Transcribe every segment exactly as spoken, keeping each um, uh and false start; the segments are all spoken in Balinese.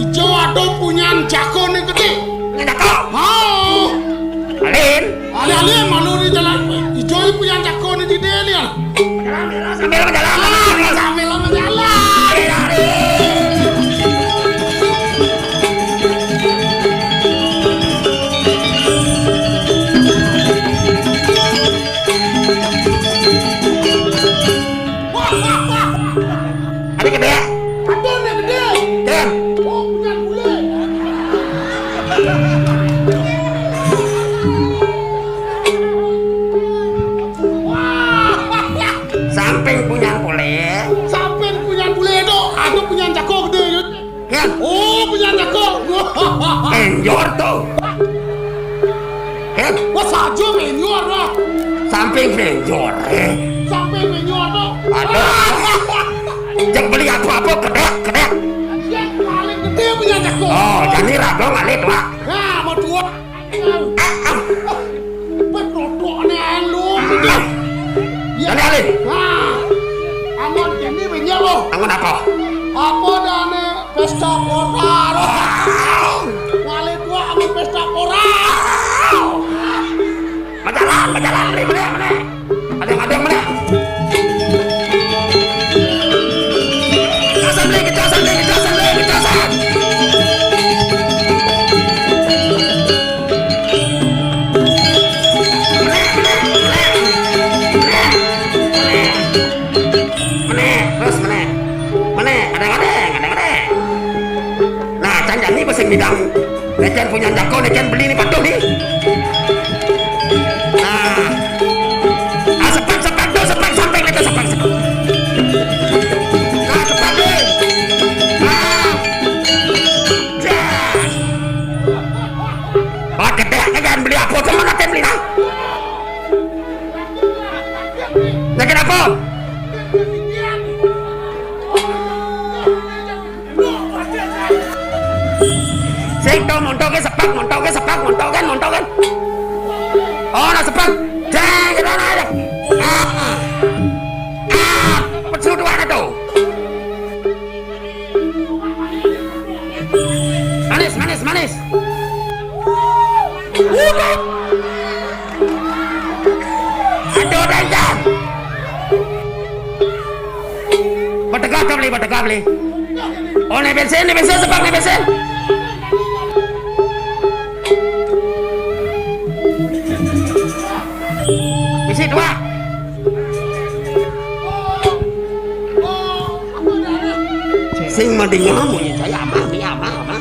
Ijo ado punyan jako né gedé. Punyan jako? Mau. Alin. Alin, alin, malu ni jalan. Ijo punyan jako né gedé ni. Sambil berjalan. Ah, sambil berjalan. Ada gedé. Apa yang gedé? Ken. Oh, punyan bulé. Samping punyan bulé. Samping punyan bulé to, ada punyan jako gedé. Ken. Oh, punyan jako. Penjor to. Ken. Wah, saja penjor lah. Samping penjor, eh. Samping penjor to. Aduh. Yang beli apa-apa, kedek, kedek. Yang paling gedé punyan jako. Oh, jadi raga ngalih tuak. Nah, mau tuak. Wis rodokné aé lu. Ya. Dadi alih. Nah. Amun kéné wis nyé lo. Amun apa? Apa dané pesta pora lo? Wali tua amun pesta pora. Berjalan, berjalan, beli, beli, beli. Ada, ada mana? Kecasan, Bli, kecasan, Bli, kecasan, Bli, kecasan. Menék, menék, menék. Menék, menék, terus menék. Menék, ada, ada, ada, ada. Nah, can jani sing midang. Nék kén punyan jako, nék kén beli ni patuh ni. Nah. Ah, sepét, sepét, tuh, sepét, samping itu, sepét, sepét. Nah, sepét, Bli. Nah. Jas. Wah, gedé, kan beli apa? Cuma nanti beli, nah. Nék kén apa? Sing to, montoké sepét, montoké sepét, montoké, montoké. Oh, nah sepét. Jeng, kita naik. Ah. Ah, pecut waé to. Manis, manis, manis. Udah. Aduh, Dangkan. Bertegak, Bli, bertegak, Bli. Oh, né bensin, né bensin, sepét, né bensin. Bisi dua. Sing mending nyamu ya, saya amah, mi amah, amah.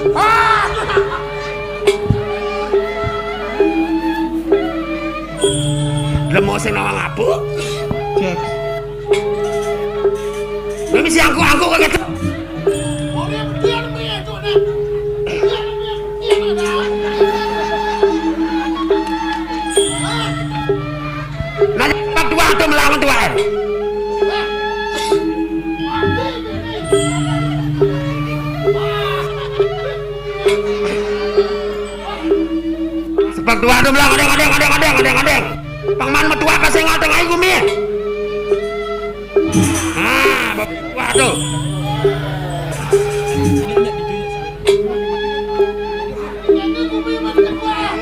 Lemo sing nawang abuk. Cek. Lu mesti angkuk-angkuk kayak gitu. Nah, cepat dua tuh melawan dua. Sepak dua tu belah, ngadeng, ngadeng, ngadeng, ngadeng, ngadeng, ngadeng. Pang man metuak ka sing ngadeng ai gumi. Ha, metuak tu.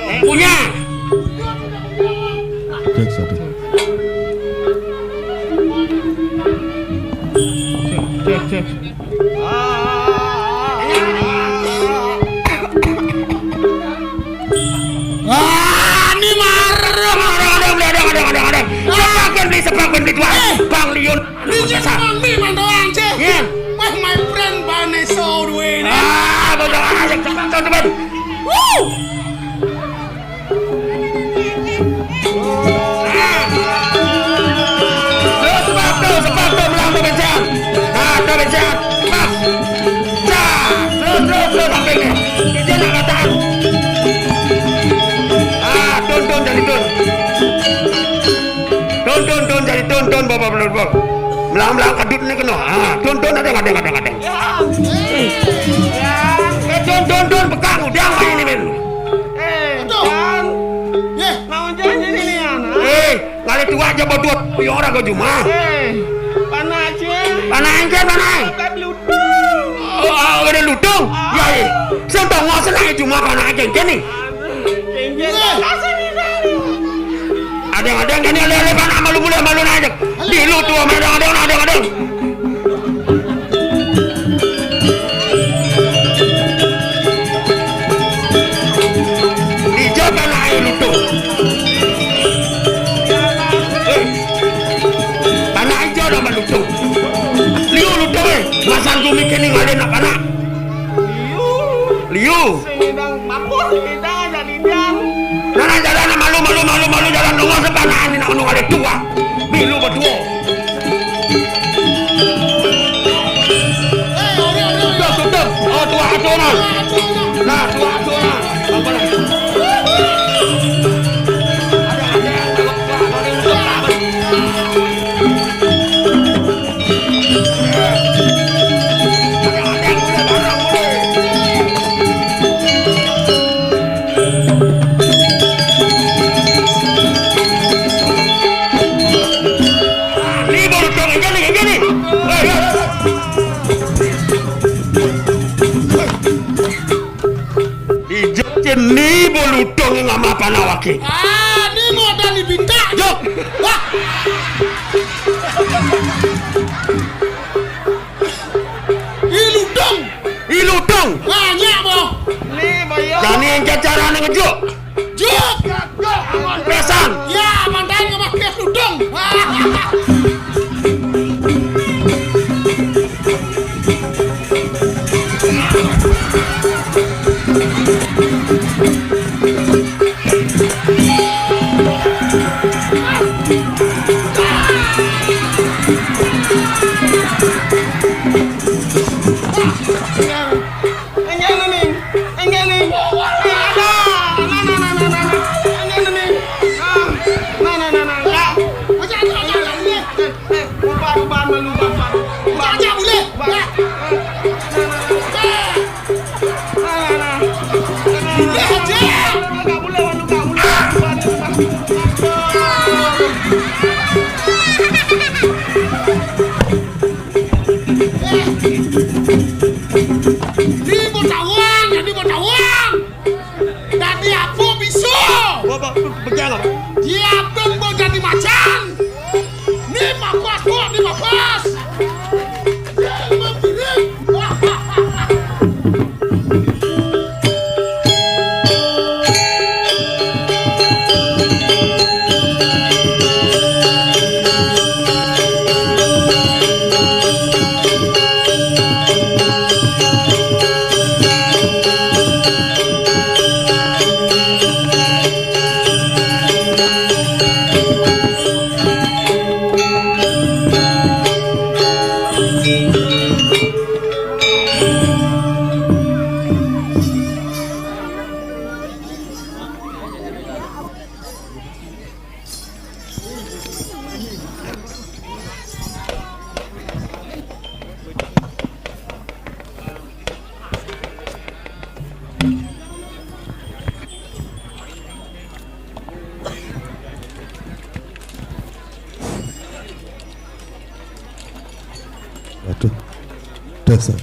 Eh, punya. Cek satu. Cek, cek, cek. Ah, ni marah, marah, ada, ada, ada, ada, ada. Sepak kén beli, sepak kén beli tuan. Eh, Bang Liun. Ni nyé Bang Mi mandoan cé. Yén. Wah, my friend Vanessa duwe ni. Ah, bocah aja sepak to, teman. Wuh. Terus sepatu, sepatu, belang tu becak. Nah, tu becak. Pas. Cah. Terus, terus, terus, sampai ni. Dia nak kataan. Ah, tun, tun, jadi tun. Tun, tun, tun, jadi tun, tun, bawa belur, bawa. Melang, melang, kadut ni kena. Ah, tun, tun, ada, ada, ada, ada. Ya. Ya. Eh, tun, tun, tun, pegang, udah main ni, men. Eh, Aduh. Jan. Yeh. Mau janji ni, ni, anak. Eh, ngalih tuak aja buat tuak. Yo, orang kau cuma. Eh, panas, ya. Panas, engkel, panas. Pakai bluetooth. Oh, Ah, kene lutung. Ya, ya. Sing tau ngosel ae cuma panake kene. Adeng-adeng kene, ale-ale panak malu mulih, malu naik. Di lu tua, adeng-adeng, adeng-adeng. Di jaba na ae lutung. Eh. Panak ijo dong lutung. Liu lutung, eh. Masang gumi kene ngale nak panak. Liu. Liu. Sing idang bagus, idang aja idang. Nah, nah, jalan, nah, malu, malu, malu, malu, jalan dong, sepanaan ini nak menunggu ada tua. Milu berdua. Tuh, tuh, tuh. Oh, tua, tua, nah. Nah, tua, tua, nah. Bang, bang. Ada, ada, ada, ada, ada, ada. Ni bolu tong, ini, ini. Hei, hei. Ijo cen ni bolu tong ngama panawake. Ah, ni mau tani pinta, jo. Wah. Iludong. Iludong. Banyak, boh. Jani engke carane ngejuk. Juk. Pesan. Ya, mantan ngemas kes ludong. Di Botawang, di Botawang. Dadi apa bisa? Apa, apa? Pegang apa? Dia pun mau jadi macan. Ni mapas kok, ni mapas. Dia memang piring. Waduh. Dasar.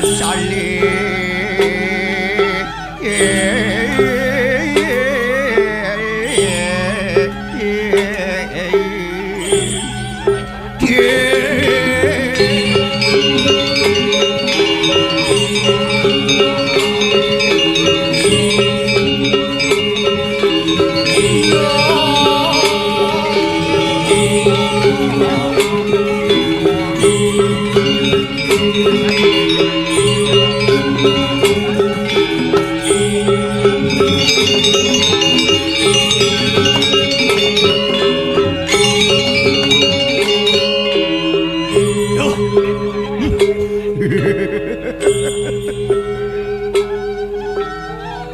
Salih.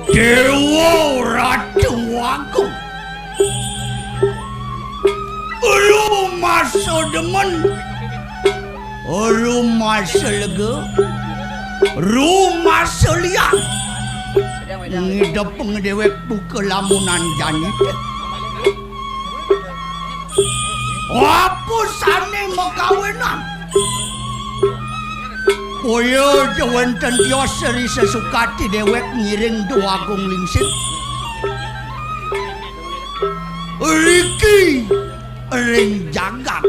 Déwa Ratu Agung. Rumasa demen, rumasa lega, rumasa liang. Ngidep ngedewek buka lamunan jani. Apa sane makawinan? Kaya ja wenten tios seri sesukati dewek ngiring Déwa Agung Lingsir. Riki ring jagat.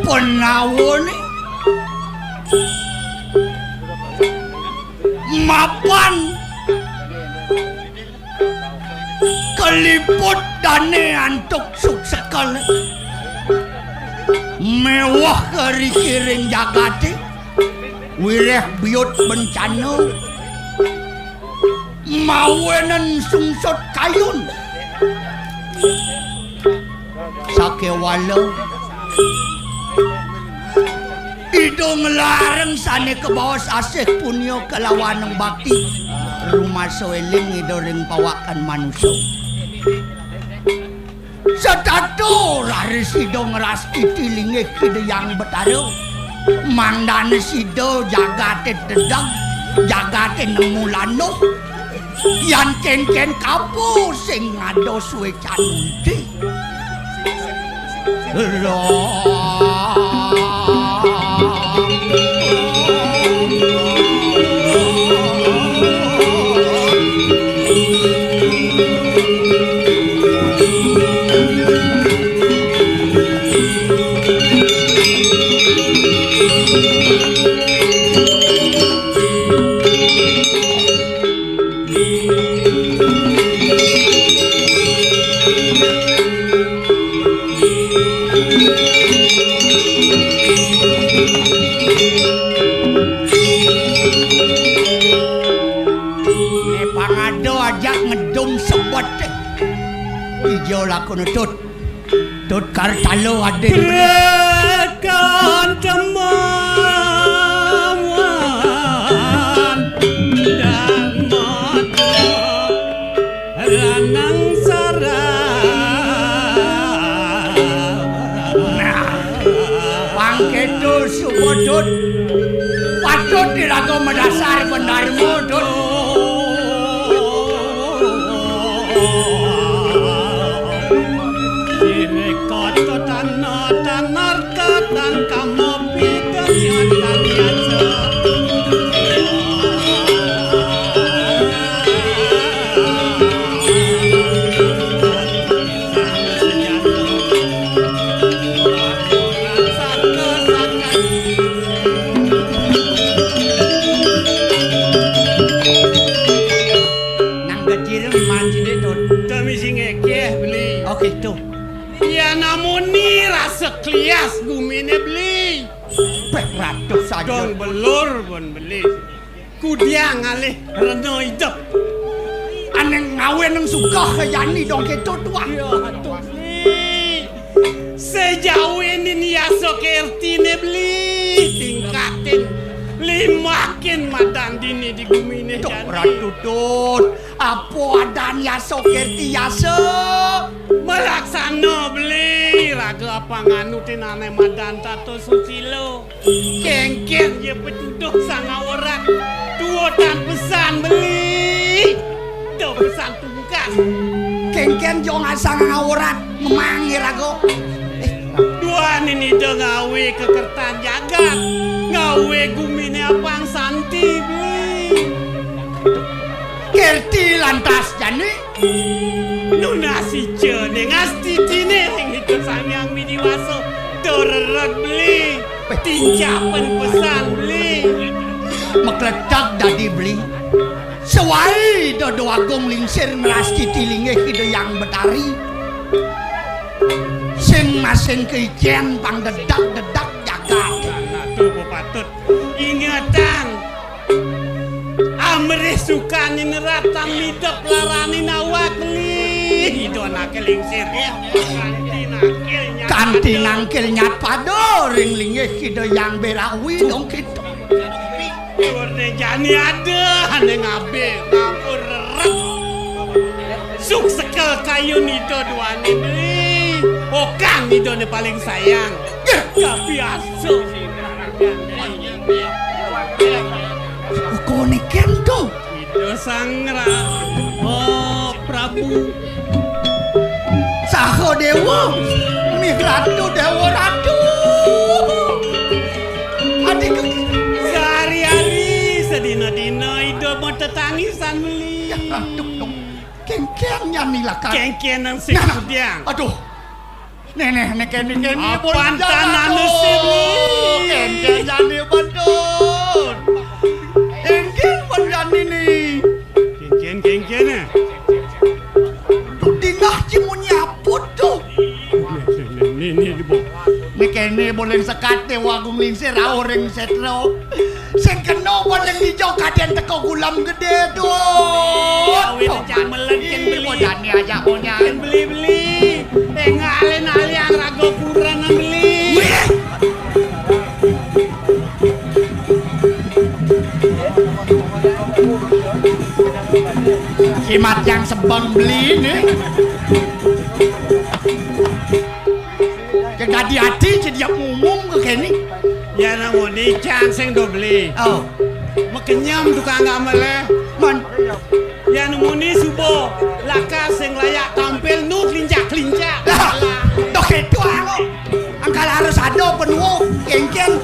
Penawane mapan keliput dane antuk suksekel. Mewah kerikiring jagate, wireh biut bencana, mawenen sungsut kayun. Sakewala Ida nglareng sane kabaos asih punia kalawan bakti, rumasa eling Ida ring pawakan manusa. Setata raris Ida ngrastiti linggih Ida Hyang Betara, mangdane sida jagate tedeg, jagate nemu landuh. Yan kenken kapo sing ngada suecan unti. Né pangada ajak ngedum sebet. Ija lakuna Tut. Tut Kartala adin. Prekan temawan dan mata ranang sarang. Nah, pang kéto suba, Tut. Patut iraga madasar bendarma, Tut. Sirikata tana tanarta tan kama pikanyan tan yasa. Nang kecil manci deh, Tut. Kami sing ngekeh, Beli. Oke, tuh. Ya, namuni rasa klias gumine, Beli. Pek ratus saja. Dong belur pun, Beli. Kudiang alih rena idep. Aneh ngawen nang suka kayani dong keto tuah. Ya, atuh, Bli. Sejauh ini yasa kertine, Bli, tingkatin, limakin madan dini di gumine. Tuh, jani. Ratu Tut, apa adan yasa kerti yasa? Malaksana, Bli, raga apa nganutin aneh madan tato susila. Kengken ya petuduh sang awrat. Dua tan pesan, Beli. Dua pesan tungkas. Kengken jong asang awrat memang iraga. Eh, dua Anin Ida ngawé kakertan jagat, ngawé guminé apang santi, Beli. Kerti lantas jani? Nunas ica ning astitiné ring Ida Sang Hyang Widi Wasa, da rered, Beli. Tincapan pesan, Beli. Makleteg dadi, Beli. Sawai da Déwa Agung Lingsir ngrastiti linggih Ida Hyang Betari. Sing masing kaicén pang dedak-dedak jagat. Nah, tuh, gua patut ingetan. Amrih sukaning ratan midep laraning awak, Beli. Ida naké lingsir. Kanti nangkil nyat pada. Kanti nangkil nyat pada ring linggih Ida Hyang Bérawi dong kita. Urne jani ada ané ngabé, ngabur rerep. Suk sekel kayun Ida duaning, Beli. Okang Idané paling sayang. Tapi asa. Koné kento. Ida Sang Ra-, oh, Prabu. Saha déwa? Mih ratu, déwa ratu. Adi ke-, sehari-hari, sedina-dina Ida matetangisan, Beli. Ya, aduh, dong. Kéngkén jani lakar. Kéngkén nang sing. Nah, nah. Aduh. Néh, néh, néh, kéné, kéné, apan tanahné sih, Beli. Kéngkén jani, Badut. Kéngkén pun jani nih. Kéngkén, kéngkén, eh. Tuh dingah cimunyi aput tuh. Nih, nih, nih, nih, nih, di bawah. Né kéné boleh sekat Déwa Agung Lingsir rauh ring sétra. Sing kena boleh dijok kadén teka Gulem Gedé, duh. Awit jamelan kén beli. Bodané ajak bonya. Kén beli-beli. Énggalin alian raga kurenan beli. Wih. Kimat yang sebeng beli nih. Cedadi ati, cediap ngumum ke kéné. Yan muni cang sing do beli. Oh. Makenyem tukang gamelé. Man. Yan muni suba lakar sing layak tampil nu klincak-klincak. Lah, dok itu aku. Angkal harus ada penuh, kéngkén,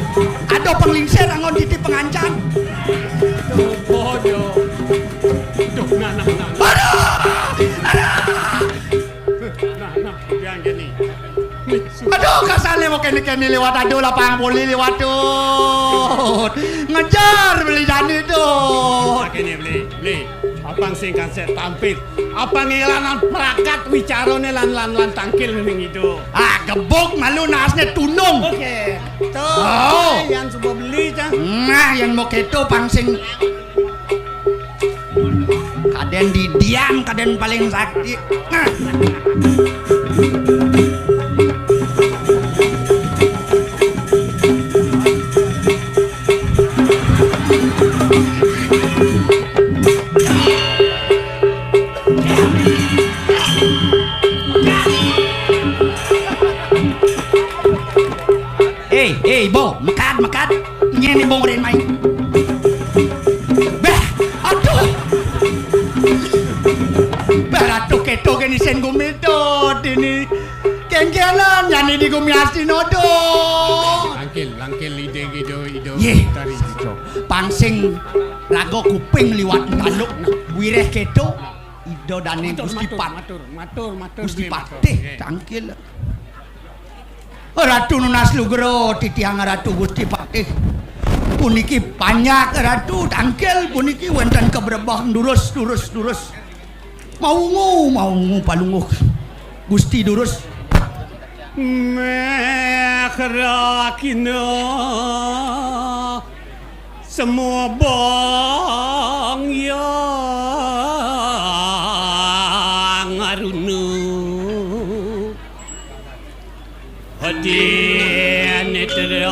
ada penglingsir anggon titi pengancan. Duh, bodoh. Duh, nah, nah, nah. Aduh! Aduh! Nah, nah, yang gini. Aduh, kasarné mau kéné-kéné liwat, aduh, lapang boli liwat, tuh. Ngejar beli jani, tuh. Kéné beli, beli. Apang sing kan saya tampil. Apang ngélanan pragat wicarané lan, lan, lan tangkil ning ida. Ah, gebuk malu nasné tunung. Oké. Tuh, oh. Yang coba beli, cah. Nah, yang mau kéto pang sing Kadén didian, kadén paling sakti. Nah. Eh, eh, Bo, mekad, mekad. Nyén Ibu ngrin mai. Bah, aduh. Bah, ratu kéto gén isén gumi to dini. Kéngkénan nyani di gumi Astina to. Langkil, langkil ide, ide, ide. Yéh. Tari. Pang sing raga kuping liwat tanduk. Wiréh kéto, Ida dané Gusti Patih. Matur, matur, matur, matur, Gusti Patih, matur. Nggih. Tangkil. Ratu nunas lugra titiang Ratu Gusti Patih. Puniki panjak Ratu tangkil puniki wénten kabrebeh durus, durus, durus. Maungu, maungu palungguh. Gusti durus. Méh rakina semobang yang aruna. Hati netra.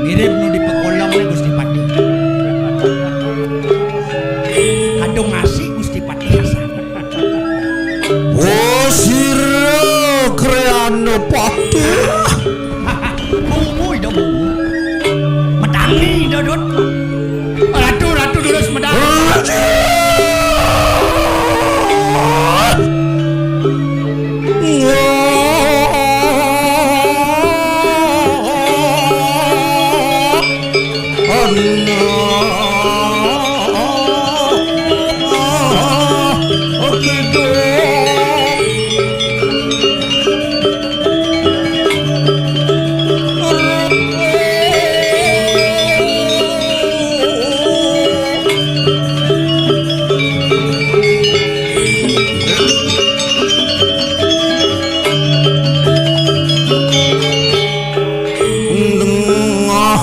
Mirip nu dipekolong oleh Gusti Patih. Kadung ngasih Gusti Patih. Nopati. Bungu ida bungu. Medangi ida dut. Ratu, ratu durus medangi.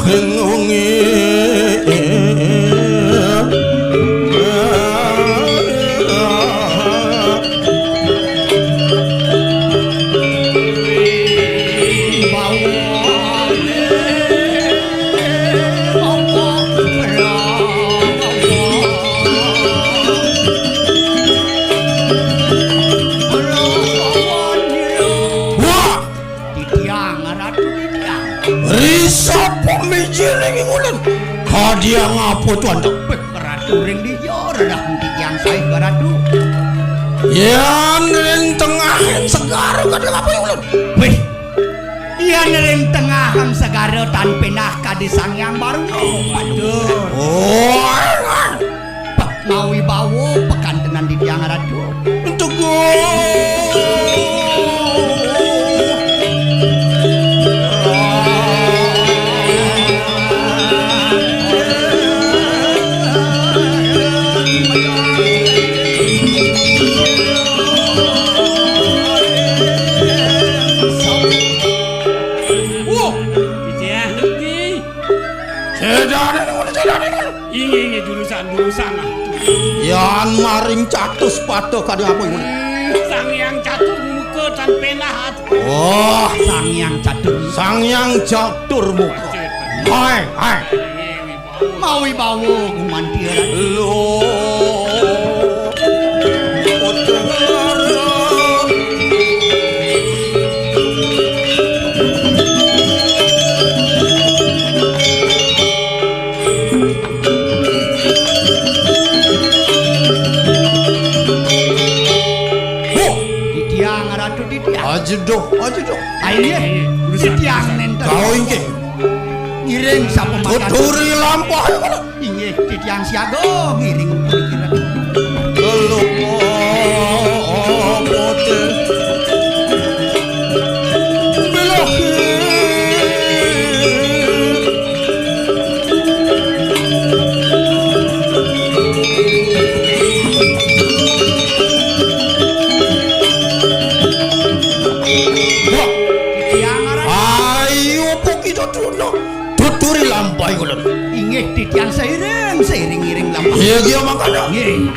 Tengahing wengi. Wah! Titiang, Ratu Titiang. Risa pamijiling ing ulun. Kadiang apa tuan? Tepik Ratu ring dia, radah titiang saih, Ratu. Yan ring tengahing segara kadiang apa ing ulun? Wih. Yan ring tengahing segara tan pindah kadi Sang Hyang Baruna. Waduh. Oh. Pek mawibawa pakantenan titiang, Ratu. Teguh. Wah, Cicih, nggih. Sedane ngono, sedane ngono. Inggih, inggih, jurusan, jurusan, ah. Yan maring catus pada kadi apa ngono? Hmm, Sang Hyang Catur Muka tan penah. Oh, Sang Hyang Catur. Sang Hyang Catur Muka. Hai, hai. Mawibawa gumanti, Ratu. Lo. Huh! Titiang, Ratu Titiang. Ajeduh, ajeduh. Ayo, nggih. Titiang nenten. Kau inggih. Ngiring sapunika. Tuturi lampah. Inggih, titiang siaga ngiring puniki. Leloko putih. Bilahi. Wah. Titiang aran. Ayo, Puki Doduna. Tuturi lampah kula. Inggih, titiang sairing, sairing ngiring lampah. Iya, iya, mangkana. Nggih.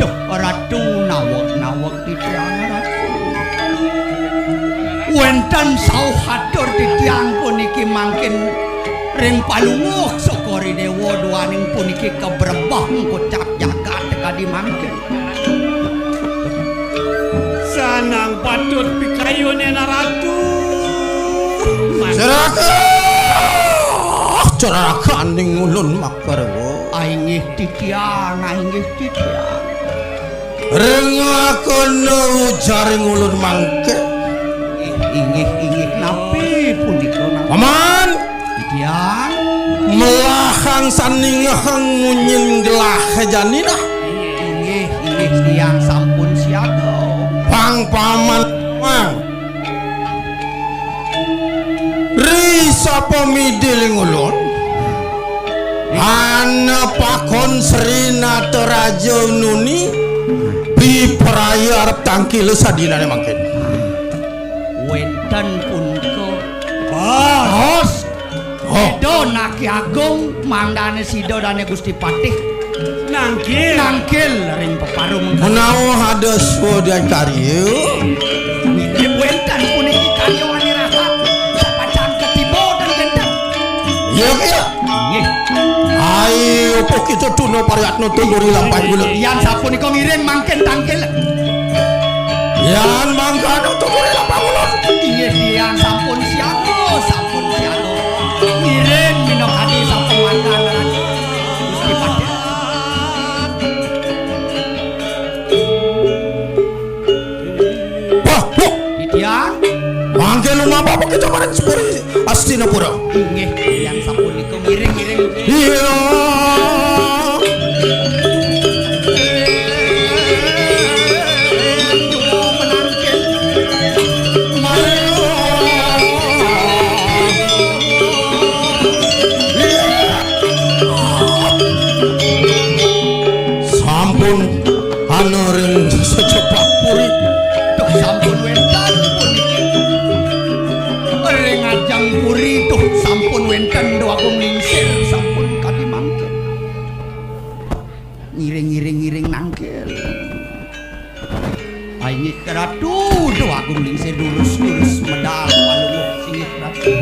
Duh, Ratu, naweg-naweg titiang, Ratu. Wénten sauh atur titiang puniki mangkin ring palungguh Sokori Déwa Aning puniki kabrebah kocap jagat kadi mangkin. Sanang patut pikayun ena ratu. Seraka, cerakaning ulun makarwa. Ainggih titiang, ainggih titiang. Ring akana ujaring ulun mangke. Inggih, inggih, inggih. Napi punika, napi? Paman. Titiang. Melahang saningehang munyin gelah jani dah. Inggih, inggih, tiang sampun siaga. Pang paman, pang. Ri sapa midiling ulun? Ana pakon Sri Nataraja Nuni bipraya arep tangkil sadinane mangkin. Wenten punika. Bos. Oh. Ida Anake Agung mangdane sida dane Gusti Patih. Nangkil. Nangkil ring peparu mengkana. Menawa ada swadaya karya. Mirip wenten puniki karya anirahat. Sapacang ketiba dan genten. Iya, iya. Nggih. Ayo, apa kita tuna pariyatna tunduri lampah kula. Yan sapunika ngiring mangkin tangkil. Yan mangkana tunduri lampah kula. Inggih, tiang sampun siaga, sampun siaga. Ngiring minakadi sampun mangkana. Gusti Patih. Wah, wah. Titiang. Mangke lumampa kita maring sepuri Astinapura. Inggih, yang sapunika ngiring-ngiring. Iya. Sampun ana ring secepat puri. Duh, sampun wenten puniki. Ring ajeng puri, duh, sampun wenten Dwagung Lingsir, sampun kadi mangkin. Ngiring, ngiring, ngiring nangkil. Inggih Ratu, Dwagung Lingsir durus-durus medal palungguh singgih Ratu.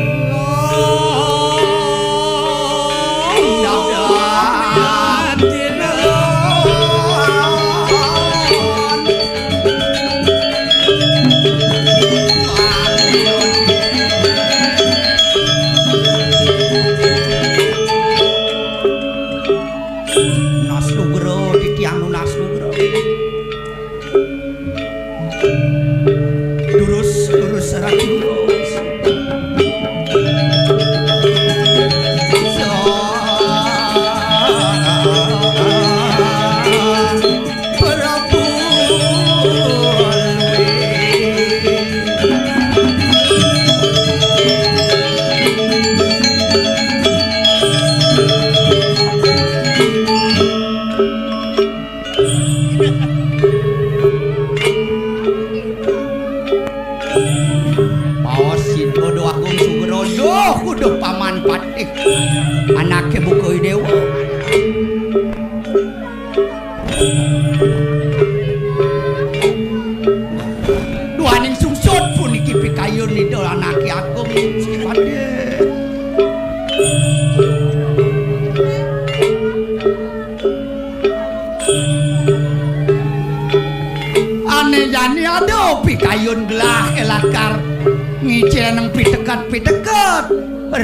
Nunas lugra, titiang nunas lugra. Durus, durus, ratu, durus. Prabu. Paos sida Dwagung Sugra. Duh, kudu Paman Patih. Anake buka dewa. Duaning sungsut puniki pikayun Ida Anake Agung Gusti Patih. Ane jani ada pikayun gelah lakar ngiceneng piteket-piteket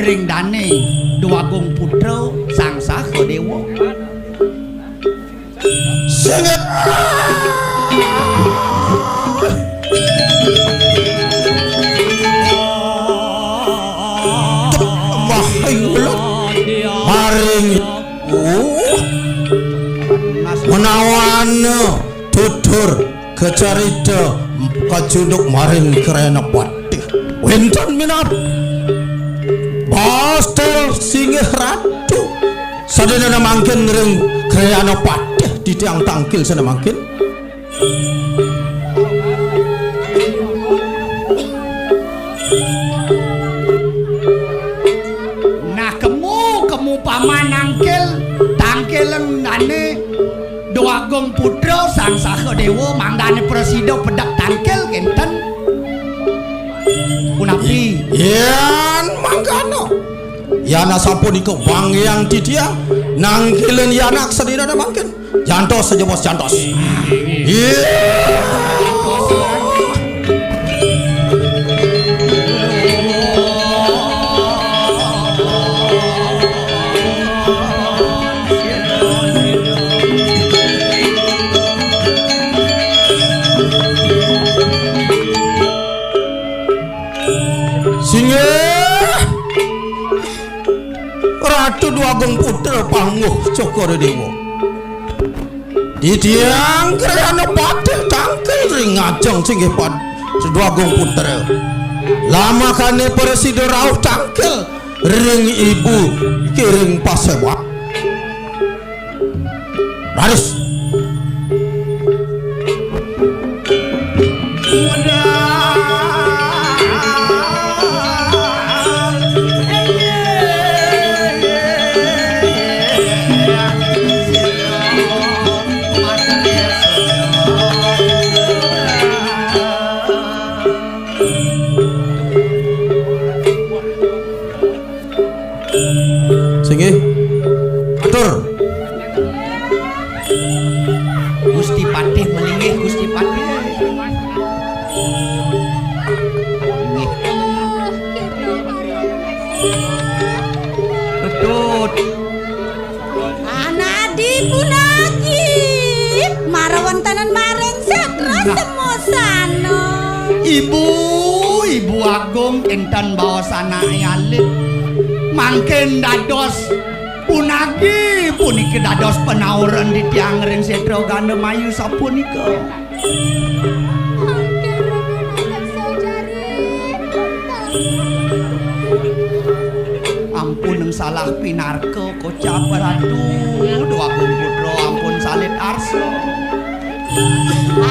ring dane Dwagung Putra Sang Sahadewa. Sing maring maring. Oh. Menawa tutur kecarita kacunduk maring Krena Patih. Wenten minab Bastel singgih ratu. Sadinana mangkin ring Krena Patih titiang tangkil sana mangkin. Nah, kemu, kemu paman nangkil, tangkilan dane Dwagung Putra Sang Sahadewa mangdane prasida pedek tangkil kenten. Punapi? Yan mangkana. Yan asapunika wangiang titiang, nangkilin yan aksadina mangkin. Jantos saja, Bos, jantos. Iya. Singgih Ratu Dwagung Putra pangguh Cokor Dewa. Titiang krana patih tangkil ring ngajeng singgih pad Dwagung Putra. Lamakane prasida rauh tangkil ring ibu kiring pasewa. Raris. Singgih. Atur. Gusti Patih malinggih, Gusti Patih. Inggih. Tutut. Anadi punaki, mara wentanan maring satra. Nah. Semosana. Ibu, Ibu Agung, kinten baos anake alit. Mangkin dados punagi puniki dados panauran titiang ring Setra Gandamayu sapunika. Ampun salah pinarka, kocap Ratu Dwagung Putra, ampun salit arsa.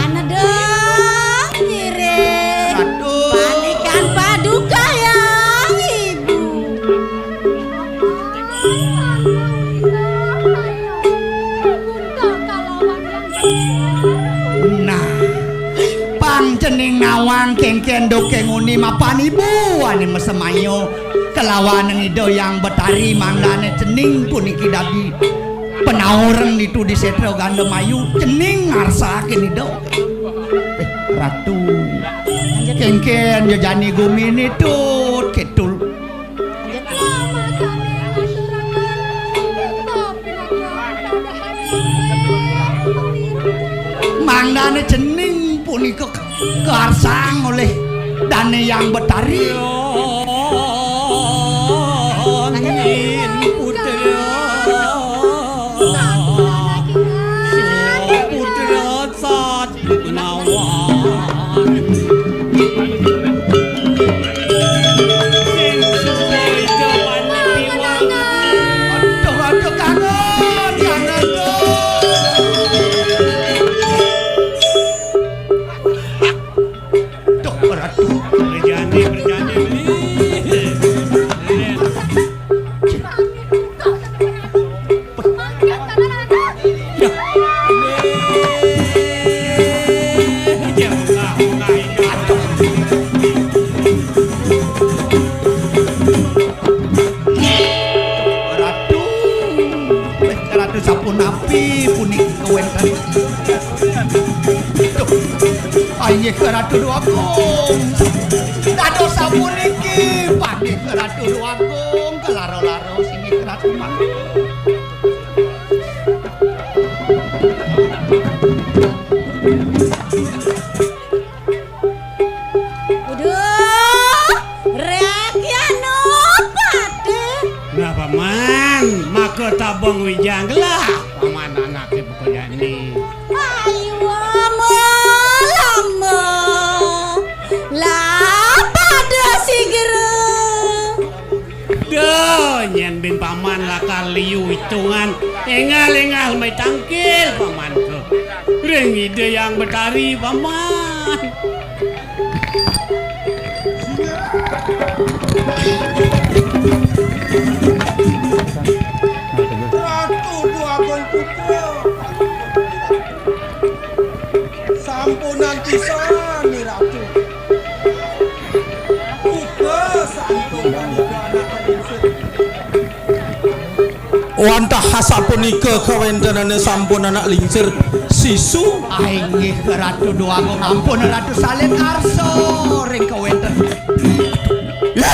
Anedeng ngiring. Ratu. Panikan paduka yang ibu. Nah, pang cening nawang kengken duke nguni mapan ibu ane masemaya kalawan Ida Yang Betari, mangdane cening puniki dadi panauran ditu di Setra Gandamayu, cening ngarsakin Ida. Eh, Ratu. Kengken jejani gumine Tut Ketul. Mangdane cening punika karsang olih Dane Yang Betari. Angin putra. Putra sat Gunawan. Sing suwita panitiwa. Aduh, aduh, kangen, kangen, aduh. Duh, Ratu. Berjani, berjani, beli. Ratu, eh, Ratu sapunapi punika wenten? Duh, inggih Ratu Dwagung. Dados sapuniki, panggih Ratu Dwagung, kelara-lara singgih Ratu mangke. Uduh, reakyano pate. Nah, Paman, maka tabang wijang gelah. Paman anake buka jani. Ayu ama lama. Lah pada sigra. Duh, nyen bin Paman lakar liu itungan, engal-engal mai tangkil Paman ke. Ring Ida Yang Betari, Paman. Ratu Dwagung Putra. Sampunang pisan, Ratu. Uga santukan anak lingsir. Wantah asapunika kawéntenané sampun anak lingsir sisu. Ah, inggih, Ratu Déwagung, ampun Ratu salin arsa ring kawéntenan. Ya!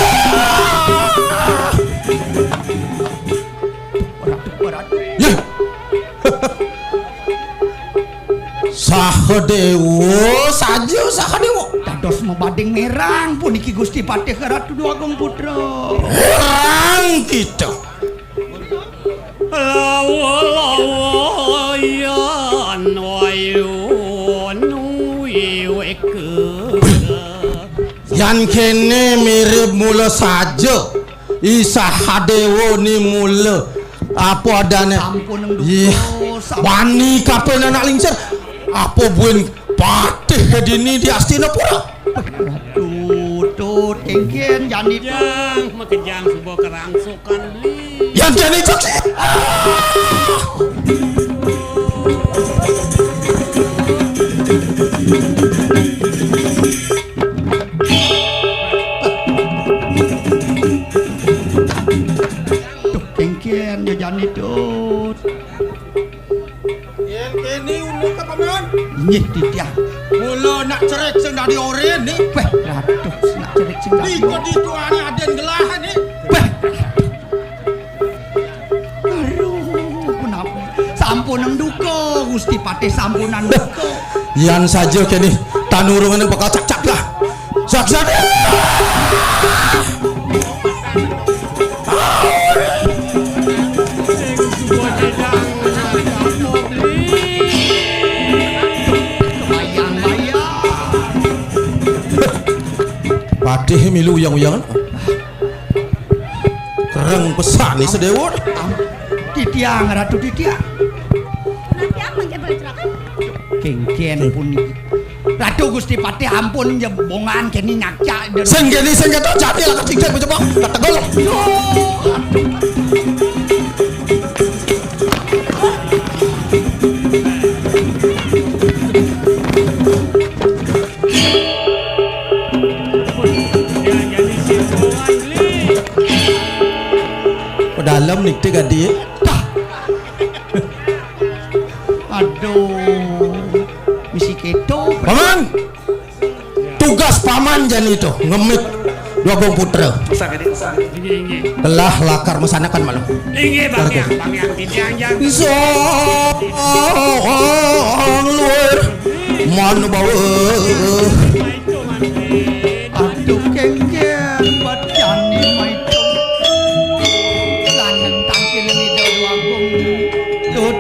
Ratu, Ratu. Ya! Sahadéwa, saja Sahadéwa. Dados mabading mirang puniki Gusti Patih Ratu Déwagung Putra. Mirang kita. Lawa-lawa yan wayun wiweka. Yan kéné mirib mula saja. I Sahadéwa ni mula. Apa adané? Sampun duka, iya. Sampun. Wani kapan anak lingsir? Apa buin patih dini di Astinapura? Aduh, tut, kéngkén, jani tut. Makejang, makejang, suba kerangsukan beli. Yan jani tut. Ah! Duh, kéngkén, ya jani tut. Yén kéné unduk ka paman. Inggih titiang. Mula nak cerik sing dadi orin né. Wéh, Ratu, nak cerik sing dadi. Nika ditu ané adén gelahan né. Wéh. Aduh, punapa? Sampunang duka, Gusti Patih sampunang duka. Yan saja kéné, tan urungan bakal cakcak lah. Saksana. Patih milu uyang-uyangan. Kereng pesan ni sedewa. Titiang, Ratu Titiang. Kenapa mangke boleh celaka? Kéngkén puniki. Ratu Gusti Patih ampun jebongan kéné nyakcak. Sing kéné sing kéto jati lakar cincin bejebok. Kategol. Pedalem nih gadi. Aduh. Misi kéto. Paman. Tugas paman jani to, ngemit Déwagung Putra. Inggih, inggih. Telah lakar masanakan malu. Inggih, Bang Hyang, Bang Hyang, titiang jang. Song luwir manubawa. Aduh, kéngkén, bacani maitung. Lanang tangkil Ida Déwagung. Tut.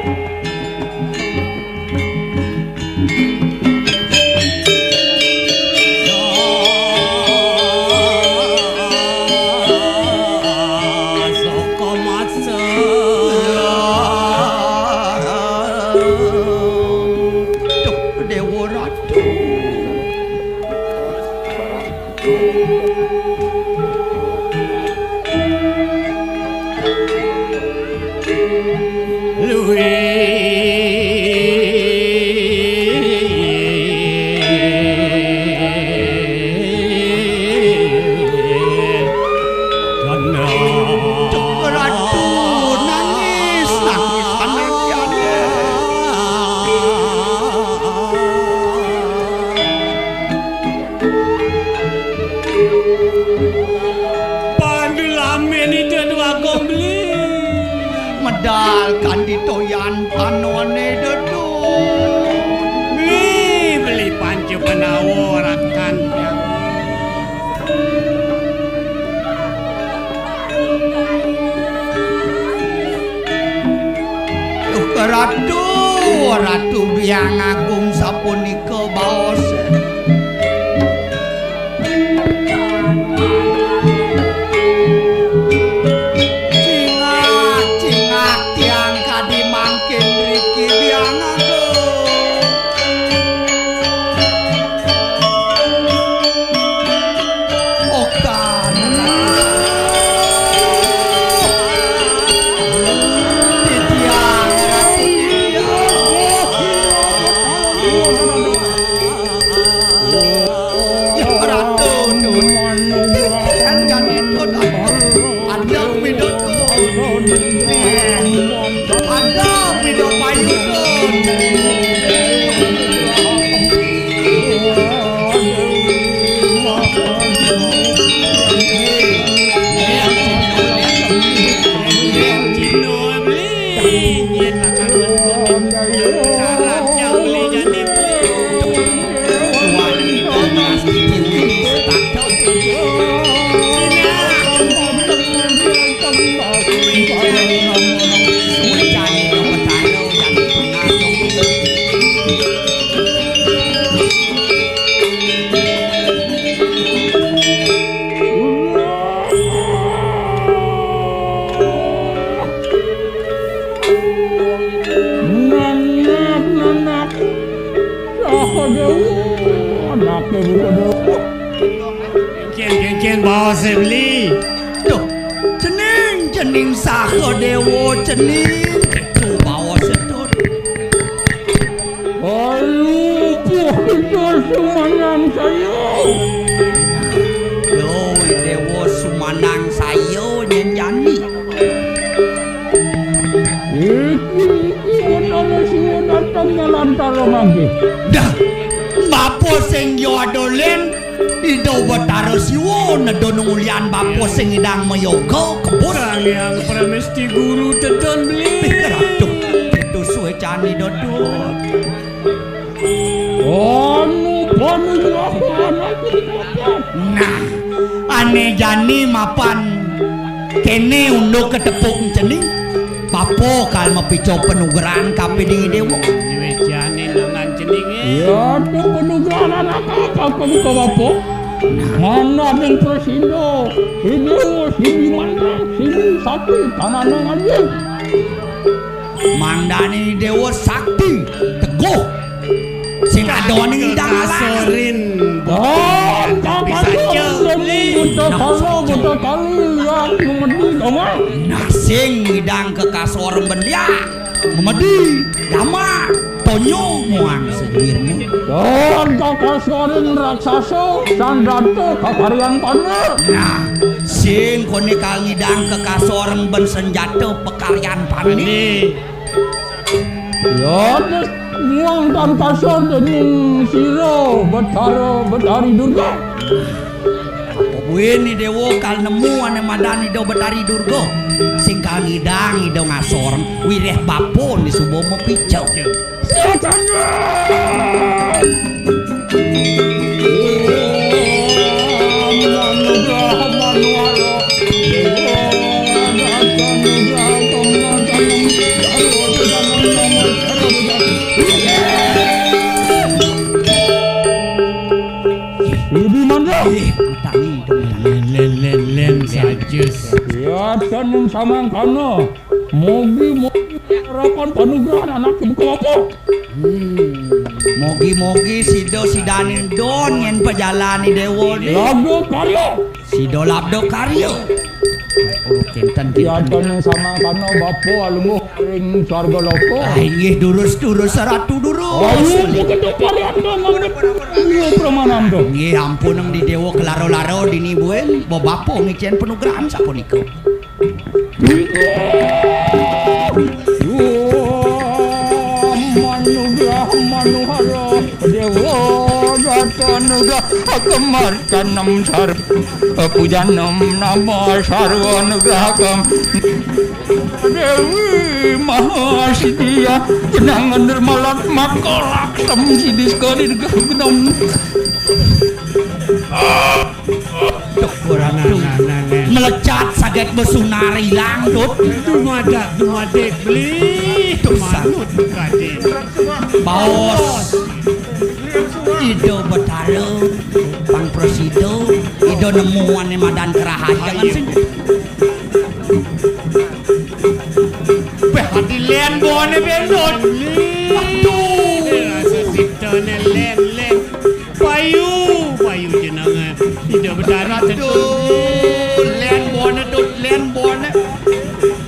Duh, Déwa Ratu. Ratu nangis, nangis panantian. Pandulamin Ida Déwagung Beli. Medal kandito yan panone dedu. Beli, beli panca Pandawa rakan. Duh, Ratu, Ratu Biang Agung sapunika baos. Cingak, cingak tiang kadi mangkin riki Biang Agung. Okan. Titiang Ratu Titiang. Nangap, nangap. Saha dewa, anake buka dewa. Kénkén, kénkén baosé beli. Duh, cening, cening saha dewa cening. Kéto baosé to. Ayo, puh kita sumanang saya. Yo, dewa sumanang saya nyén jani. Iki, iki Betara Siwa dateng ngalantara mangke. Dah, bapa sing ya dolen, Ida Betara Siwa nedon ngulian bapa sing idang mayoga kebus. Sang Hyang Pramesti Guru tedon beli. Pikir aduh, itu suécan Ida dot. Anu panugrahan aku. Nah, ané jani mapan kéné unduk ka tepuk cening. Bapa kal mapica panugrahan kapéding déwa. Diwéjané nangan cening, é. Ya, tu panugrahan anak apa kamu ke bapa? Nah. Mana ning prasida? Ini sidi mandang, sidi sati, tanah nang aja. Mangdané déwa sakti, teguh. Sing adoné idang alang. Kasorin. Don, kakasorin, buta kala, buta kali, liak, memedi, damang. Nah, sing idang kakasorin ben liak, memedi, damang, tonyo, muang sedirné. Don, kakasorin raksasa, sanjata, kakarian pana. Nah, sing koné kal ngidang kakasorin ben sanjata, karyan pané. Ya, terus muang tan kasor dening sira Betara Betari Durga. Apa buin ni déwa kal nemu ané madan Ida Betari Durga. Sing kal ngidang Ida ngasor, wiréh bapa ni suba mapica. Silakan. Ibu Manda. Ih, utangi dong. Lén, lén, lén, lén, saja. Ya, tan samangkana. Mogi, mogi, harapan panugrahan anak ibu kelapa. Hmm. Mogi-mogi sida sidaning don nyén pajalani déwa ni. Labda karya. Sida labda karya. Oh, kénten, kénten. Yadane samangkana bapa alungguh ring swarga loka. Ah, inggih durus, durus, Ratu durus. Ayo, begitu parianda ngambil pramananda. Nggih, ampun, di déwa kelara-lara dini buin, bapa ngicén panugrahan sapunika. Manugrah manuhara déwa ratanugrah kemar tanem sar pujanam nama sarwa nugrahkam Déwi Maha Sidia genangan dermalat maka laksem sidis kari genam. Duh, ora tuh. Nah, nah, nah, nah. Melecat saget besunar ilang, Dut. Dumadak, dumadik, beli. Duh, manut, kadi. Baos. Ida Betara, pang prasida, Ida nemu ané madan kerahajengan sing. Béh, ati lén bone bendut. Aduh. Rasa sitane lén, lén. Payu, payu jenengan. Ida Betara tentu. Aduh, lén bone tut, lén bone.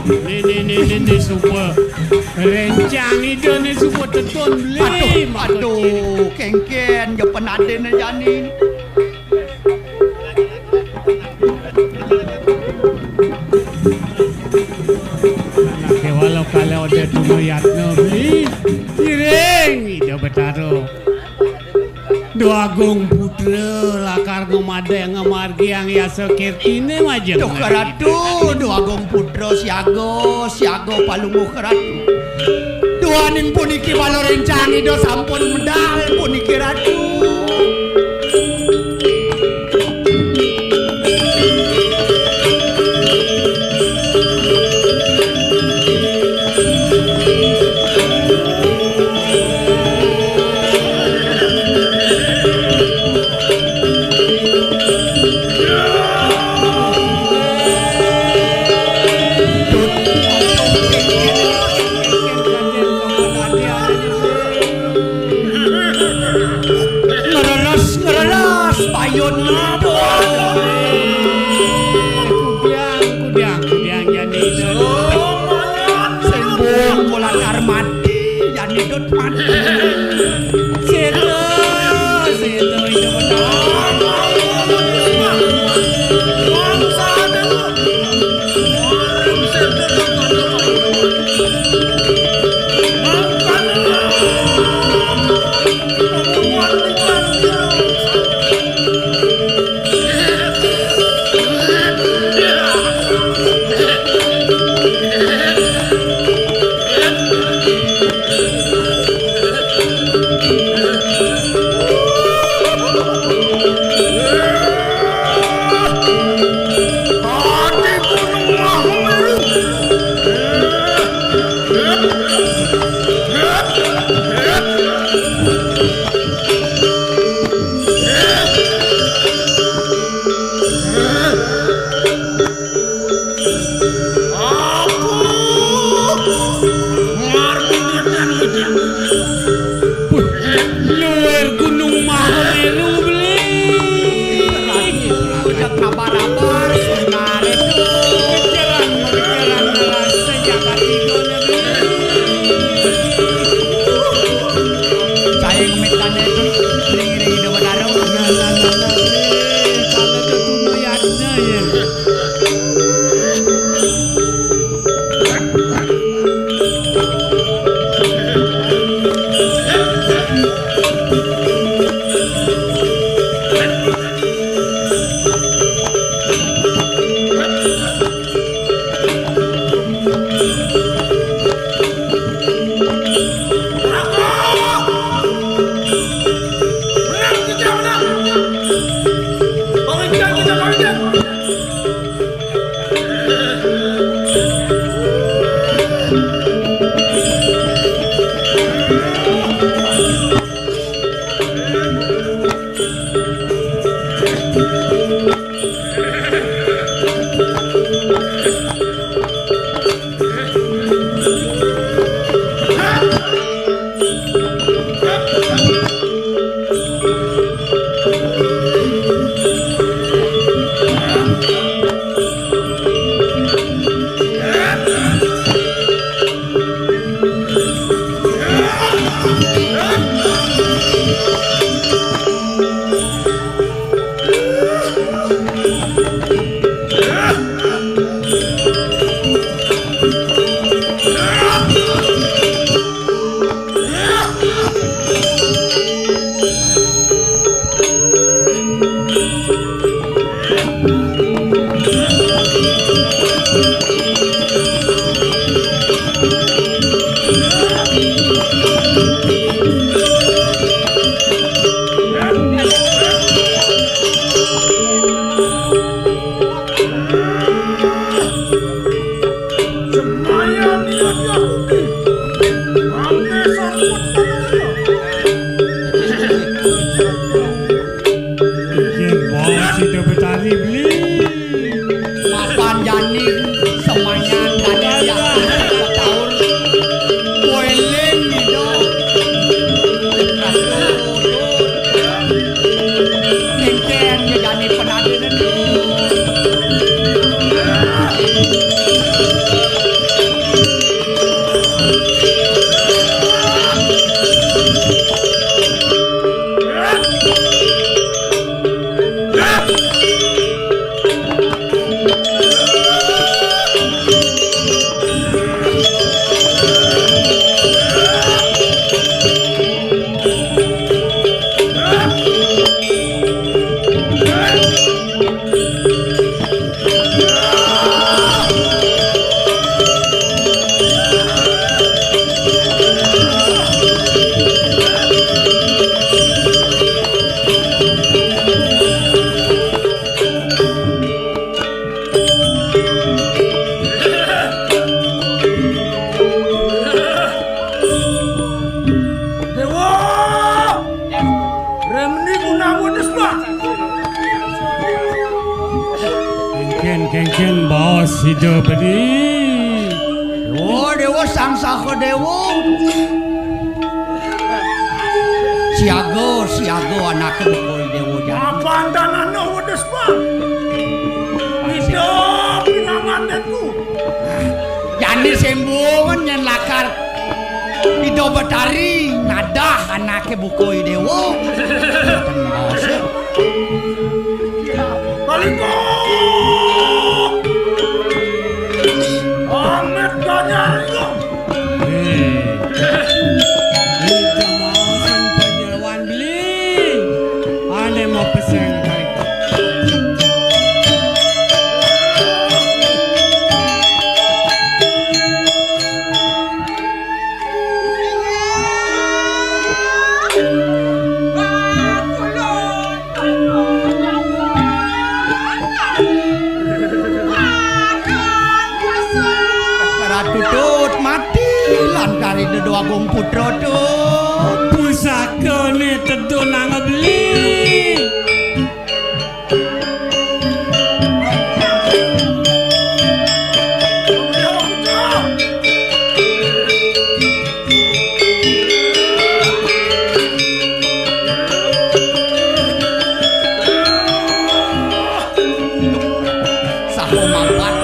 Né, né, né, né, né, suba. Rencang Ida né suba tetun beli. Aduh, aduh, kéngkén, ya penadene jani. Anaké walau kalau ada tuna yatna beli, Iring Ida Betara. Duh Agung Putra lakar ngamadeng ngamargiang yasa kirtine majeng. Duh Ratu, Duh Agung Putra siaga, siaga palungguh Ratu. Duaning puniki bala rencang Ida sampun medal puniki Ratu. Ngreres, ngreres, payun ngadon. Kudiang, kudiang, kudiang jani. Sing bung, mula kar mati, jani dut mati. Sedo, sedo, ijo benar. Luar Gunung Mahameru, beli. Ucap kabar-kabar, sebenarnya tuh. Kejaran, kejaran, rasa jagat itu, beli. Saya ngemitkannya itu, ring-ring, itu, Betara. Nah, nah, nah, nah, beli. Kalau itu tuna ya, ada ya. Inggih, wong sida betari beli. Mapan jani semayan jani jani setaun. Kueling ngido. Engken jani penadene. Kénkén baos Ida Beli. Oh, Déwa Sang Saha Déwa. Siaga, siaga anaké buka Déwa jani. Apaan tanahna wedes, Bang? Ida pinangantenku. Jani sing buungan yén lakar Ida Betari nadah anaké buka Déwa. Kalika! Amit ganyar. Hé. Ida maosang panyeroan Beli. Ané mau pesan kalika. Ratu Tut mati lantaran Déwa Agung Putra Tut. Pusakané tedun nang Beli. Saha mampat?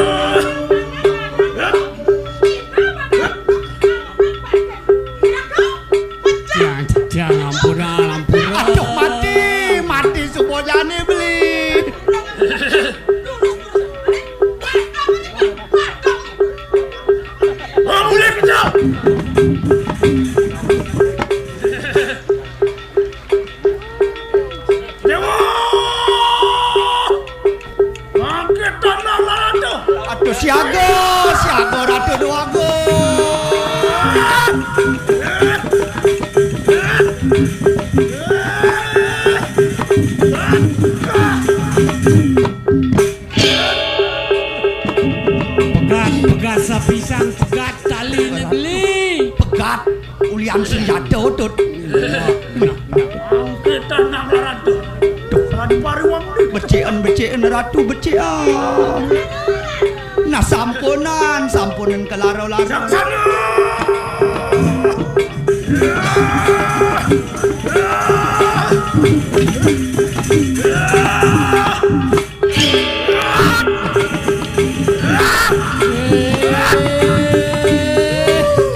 Tiang, tiang, ampura, ampura. Aduh, mati, mati suba jani Beli. Déwa! Mangké tanah lalata. Atuh siaga, siaga Ratu Déwagung. Pegat, pegat sapisan, pegat taliné Beli. Pegat ulian senjata, Tut. Angkitan nang laran, Tut. Duh. Ratu Pariwang. Becékan, becékan, Ratu, becékan. Nah, sampunan, sampunan kalara-lara. Saksana.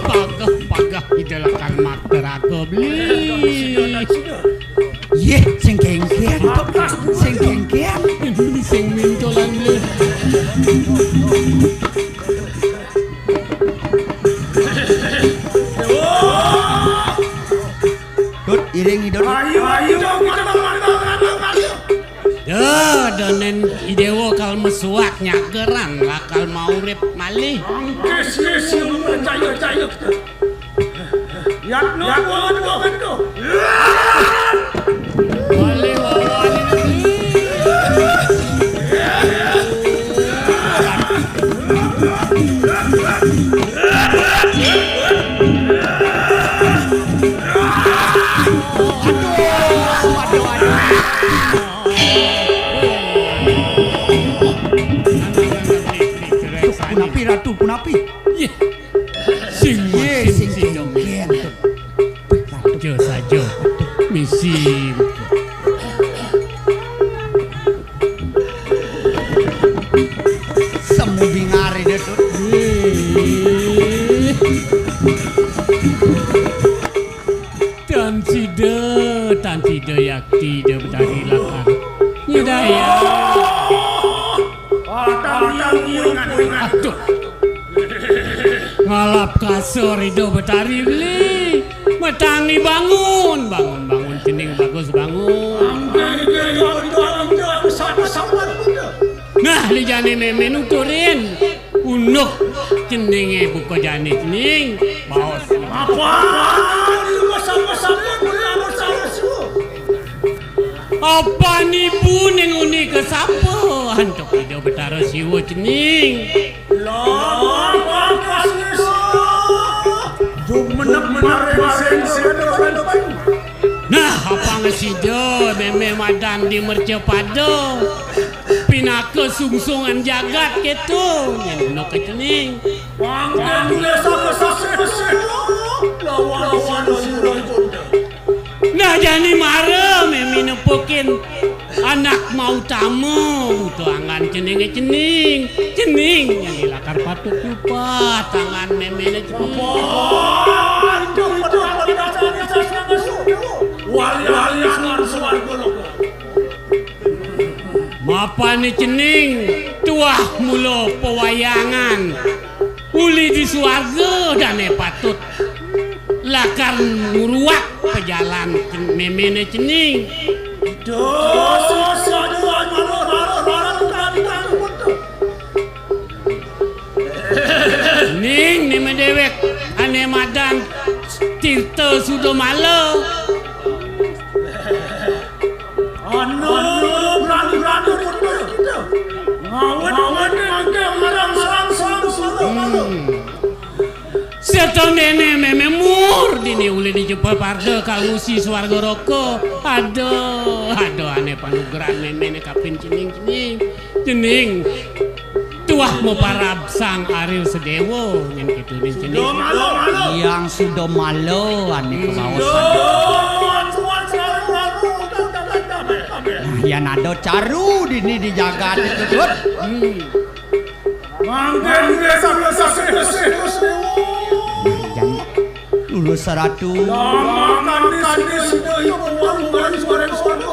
Pagah, pagah, Ida lakar makta raga, Beli. Yéh, sing kénkén, sing kénkén. Sing mintolan, Beli. Dut, iring, Dut. Ayo, ayo, kita mantap, mantap, mantap, mantap. Duh, denen Idéwa kal mesuak nyageran lakal maurip malih. Angkis, kis, percaya, percaya. Yatno, yatno, yatno. Malih wawané. Punapi, Ratu, punapi? Yéh. Sing, yéh, sing, sing, sing, sing. Saja, saja. Misi. Semu bingar ini, Dut. Tan sida, tan sida yakti Ida Betari lakar nyidaya. Aduh. Ngalap kasur Ida Betari Beli. Metani bangun, bangun, bangun cening bagus bangun. Nah, lijane meme nuturin. Unduk ceningé buka jani cening. Baos. Apa? Apan ibu ning uni ka sapa? Antuk Ida Betara Siwa cening. Lah, apa kasih? Jug menep maring sing. Nah, apang sida meme madan di mercapada. pinaka sungsungan jagat kéto, nyén ento ka cening. Mangkin desa kesasih lawan sira-sira. Nah, jani mara mémé nepukin anak mautama, buta anggan ceningé cening. Cening, nyén lakar patut nyupat anggan méméné cening. Wali-wali anggan swarga loka. Mapané cening tuah mula pawayangan. Uli di suarga dané patut lakar ngruwak pajalan méméné cening. Dosa saja manut marah-marah kami. Ning, né déwék ané madan Tirta Sudamala. Anu berani-berani putus kita. Ngawet-ngawet nangke marang-marang selalu-selalu. Hmm. Seto mémé mur dini uli di jepa parda kalusi swarga raka. Aduh, aduh, ané panugrahan méméné kapin cening, cening. Cening. Tuah maparab Sang Aril Sedewa, nyén kéto ning cening. Hyang Sudamala ané kabaos. Nah, yén ada caru dini di jagat itu, Dut. Hmm. Mangkin desa-desa. Nah, jan lulus Ratu. Lama kan di sini itu warung-warung suara-suara.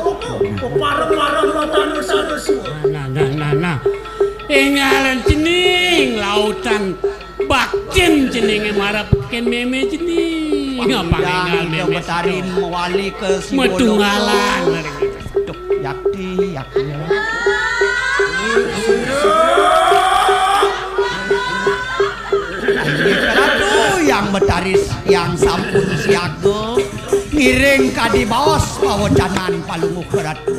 Parang-parang lautan besar. Nah, nah, nah, nah. Énggalan cening lautan baktin ceningé marep kén mémé cening. Ngapang énggal mémé Betari mawali ka Siwoloka. Matunggalan. Duh, yakti, yakti. Inggih Ratu, Hyang Betari, Hyang sampun siaga ngiring kadi baos pawecanan Palungguh Ratu.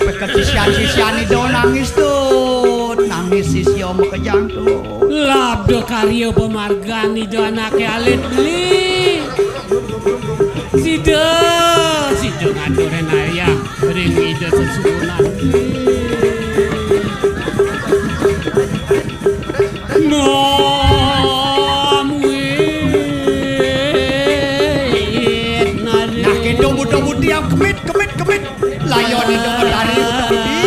Peket sisian-sisian Ida nangis, Tut. Nangis sisia makejang, Tut. Labda karya pamargan Ida anaké alit beli. Sida, sida ngaturang ayah ring Ida sesuunan. Mom wit nari. Nah, kéto buta-buti yang kemit, kemit, kemit. Layon Ida Betari buta-buti.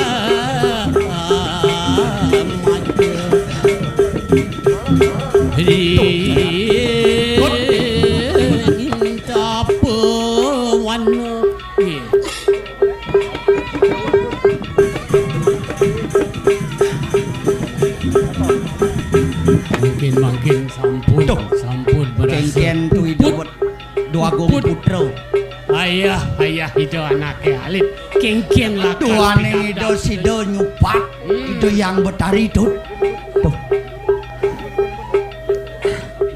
Ring tapa wana. Mangkin, mangkin sampun, tuh, sampun berhasil. Kénkén tu Ida Put, Dwa Agung Put. Putra. Ayah, ayah Ida anaké alit. Kénkén lakar duaning pidabdab. Ida sida nyupat, hmm, Ida Hyang Betari, Tut. Tuh.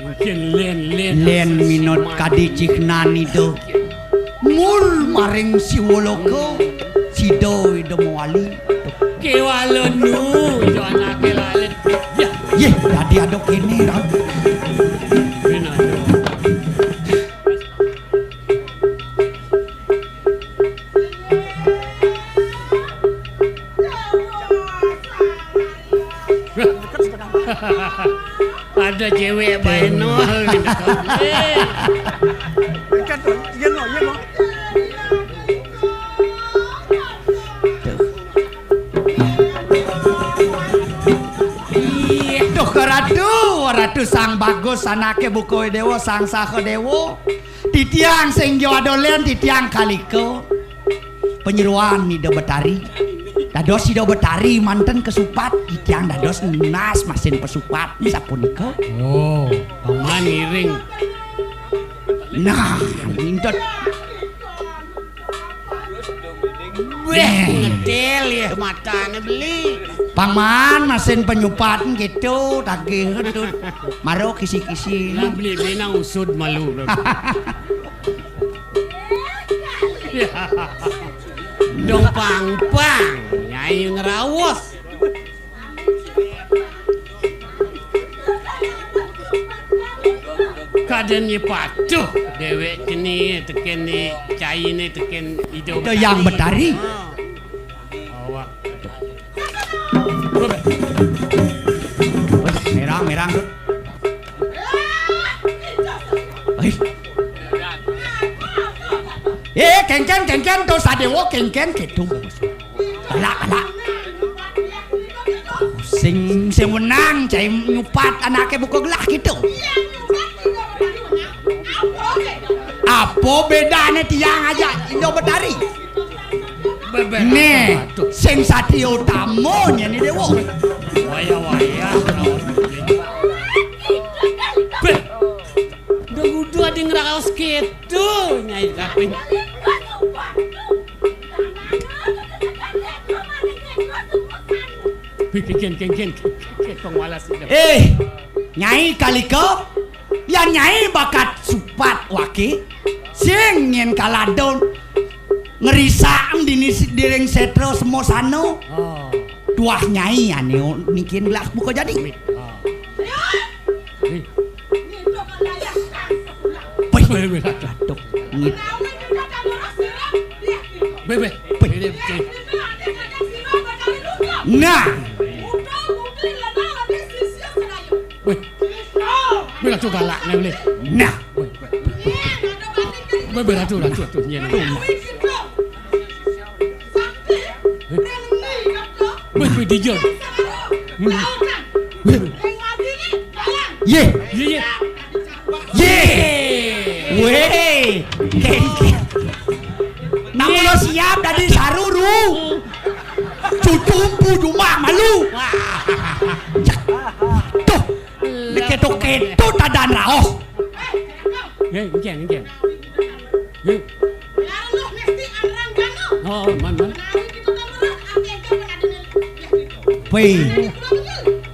Mangkin lén, lén. Lén minut kadi cihnan Ida. Mul maring Siwoloka, sida Ida mawali. Kéwala nu, Ida anaké lalit. Ya. Yéh, dadi ada kéné, Ran. Kéné ada. Ada cewek baé nol. Dekat, tuh. Iya, lo, iya, lo. Tuh. Ih, duh, Ratu, Ratu Sang Bagus, anaké Buka Déwa, Sang Saha Déwa. Titiang sing ja ada lén, titiang kalika. Panyeroan Ida Betari. Dados Ida Betari manten kesupat, titiang dados nunas masin pesupat sapunika. Oh, paman ngiring. Nah, nindut. Weh, ngedel ya matane beli. Paman masin penyupat gitu, tagih gitu. Maro kisi-kisi. Lah, beli, beli nang usud malu. Ya. Dong pangpang, Nyai ngerawos. Kadén nyé patuh déwék cené tekén né cainé tekén Ida Ida Yang Betari. Betari. Awak. Merang, merang, Dut. Ai. Eh, kénkén, kénkén, to sadéwa kénkén kéto. Galak, galak. Sing, sing wenang, cai nyupat anaké buka gelah kéto. Apa bédané tiang ajak Ida Betari? Bébék. Né, sing satriya utama nyané déwa. Wayah-wayah. Béh. Udah kudu ada ngraos kéto, Nyai Kaping. Kénkén, kénkén, kénkén, kénkén, pangwalas itu. Eh, Nyai Kalika, yén Nyai bakat supat waké, sing nyén kalado ngrisak dini si-, diring sétra semosana. Oh. Tuah Nyai ané niki gelah buka jadi. Oh. Wih. Wih, wih, wih, aduh. Ngit. Wih, wih. Wih. Nah. Wih. Wih, aduh galak nih, wih. Nah. Wih, wih, wih. Wih, wih, aduh, aduh, aduh, nyén. Wih, wih, dijol. Hmm. Wih. Yé. Yé, yé. Yé. Wéh. Namun lo siap dadi saruru. Cucumpu cuma malu. Tuh. Diketuk-ketuk tadan raos. Nggih, nggih, nggih. Nggih. Oh, man, man. Wih.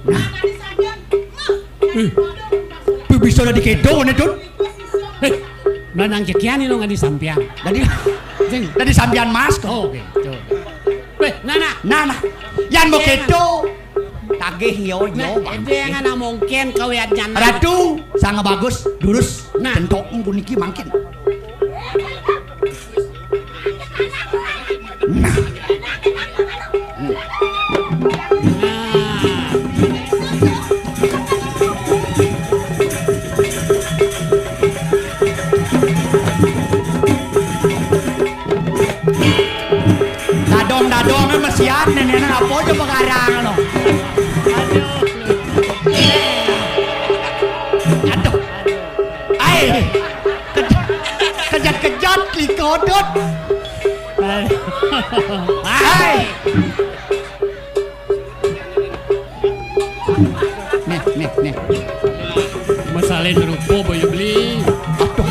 Nah. Wih. Wih, bisa dadi kéto, né, Dun. Eh, nah, nang cekian ini nggak disampian. Dadi, dadi sampian mas kok. Oh, oke. Coba. Wih, nah, nah. Nah, nah. Yan mau kéto. Tagih yo, yo. Nah, itu yang anak mungkin kau yang jangan. Ratu, sangat bagus, durus. Nah. Centok puniki mangkin. Nah. Dadong-dadongé mesian, nénéné apa aja pengarang, no. Aduh. Ai. Kej-, kejat-kejat, likodot. Ai. Nih, nih, nih. Masalin rupa, boyo beli. Aduh.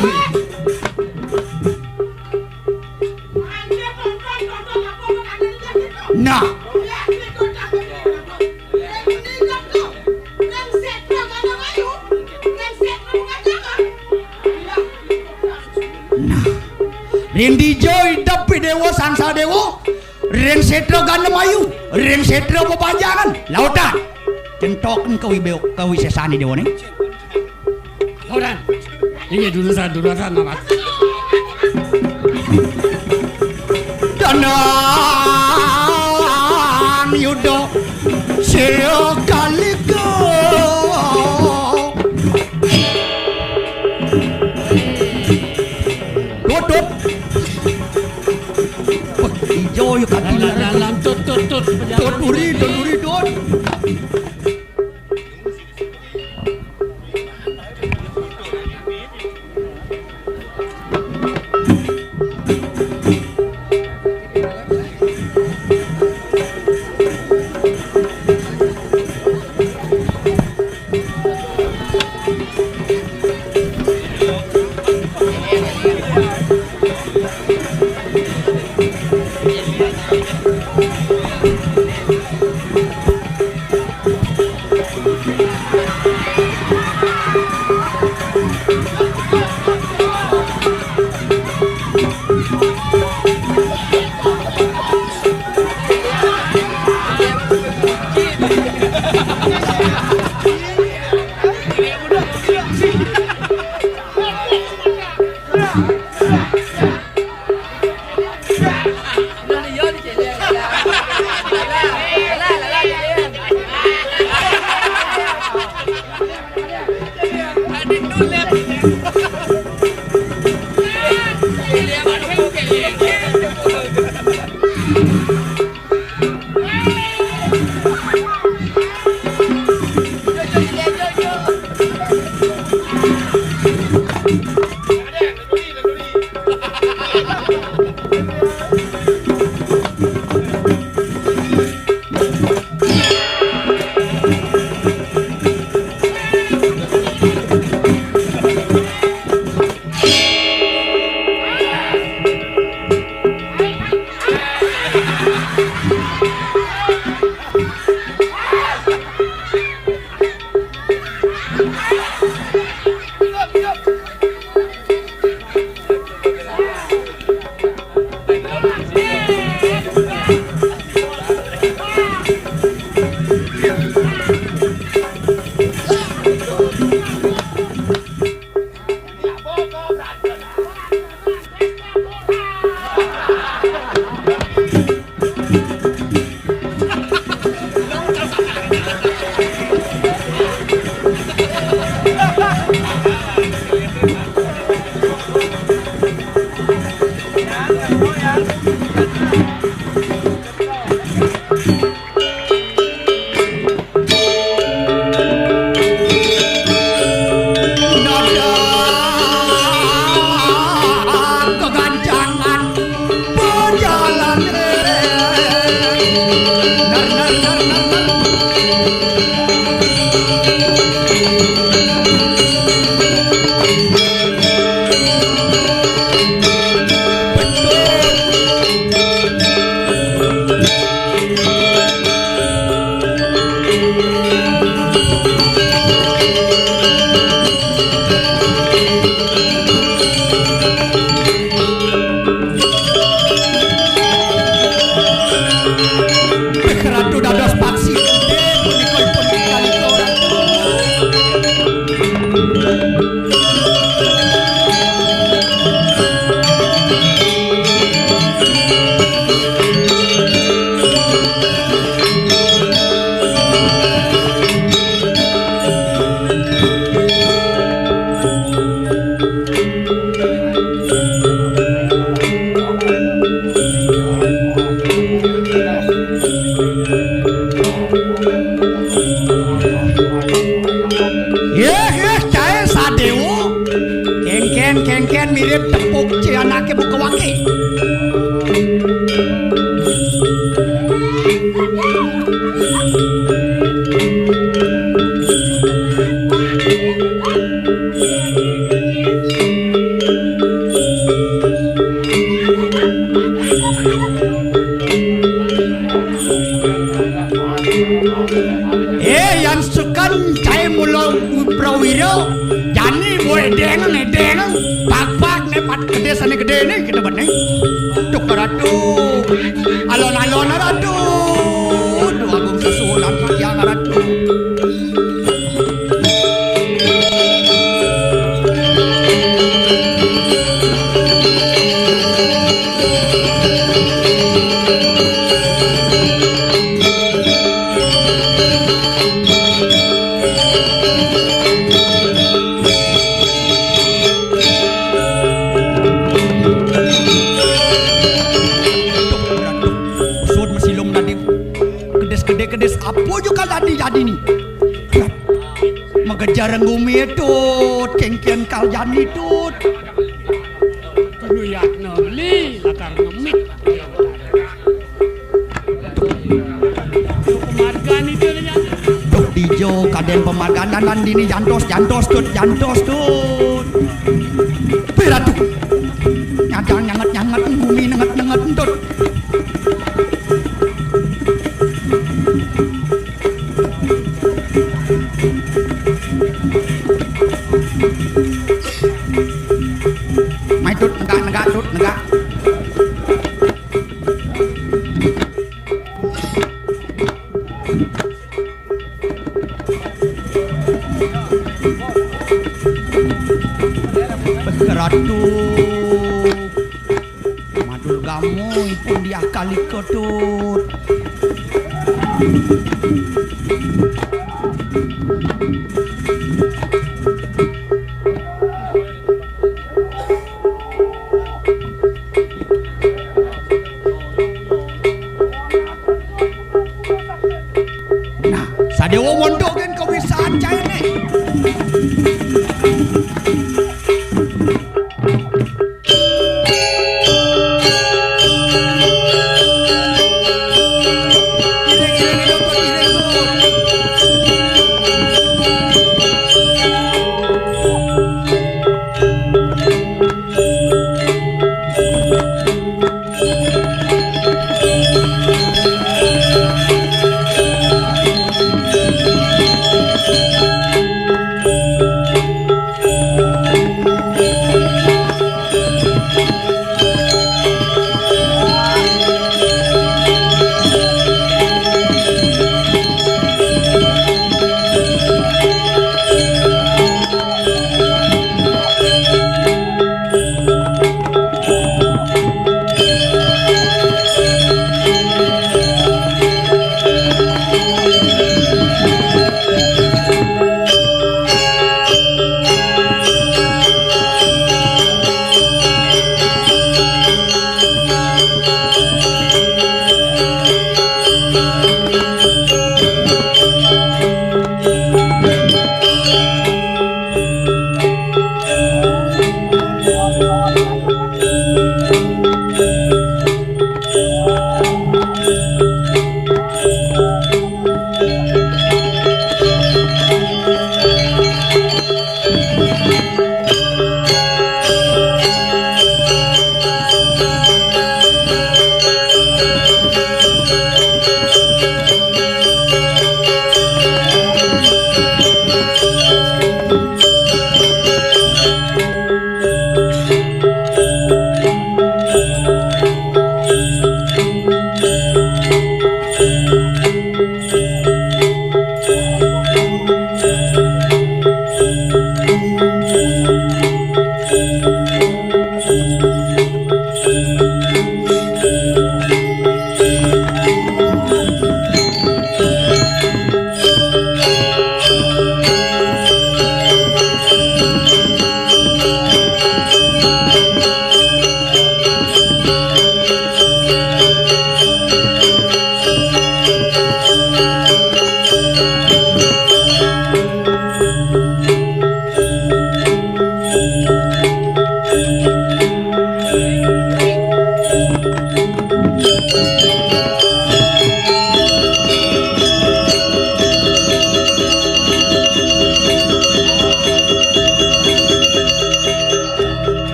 Nah. Nah. Ring dija idep Déwa Sang Sadéwa. Ring sétra Gandamayu. Ring sétra bebajangan. Lautan. Centoken kawibe-, kawisésané Déwané. Ora. Inggih, durusang, durusang, Mas. Danang Yuda Sira Kalika. Dut, dut. Wah, ijo ya kaki. Dalam, dalam, tut, tut, tut. Tut, duri, tut, duri, tut. Kegancangan perjalanan. Ratu dados paksi gedé punika ipun kalika Ratu. Yéh, yéh, cai sadéwa. Kénkén, kénkén mirip tepuk ci anaké buka wangi. Eh, yan sukan cai mula prawira, jani boy deng, ne deng, pak-pak, ne pat gedé sané gedé né, kita bené. Duh, Ratu, alon-alon, Ratu. Duh, agung sesuunan, Ratu. Usut masilung tadi. Kedis, kedis, kedis. Apa juga tadi jadi ni? Magejar gumi tut, kénkén kal jani tut. Penuyakna beli lakar ngemit. Pemargan itu nya. Duh, dija kadén pemargan dan dini jantos, jantos tut, jantos tut. Piratu. Nyadang nyanget-nyanget, gumi nenget-nenget tut. Mai tut, negak, negak, tut, negak. Gamoy pun diakali ketut. Nah, Sadewa mondok kan kawisan cai nih.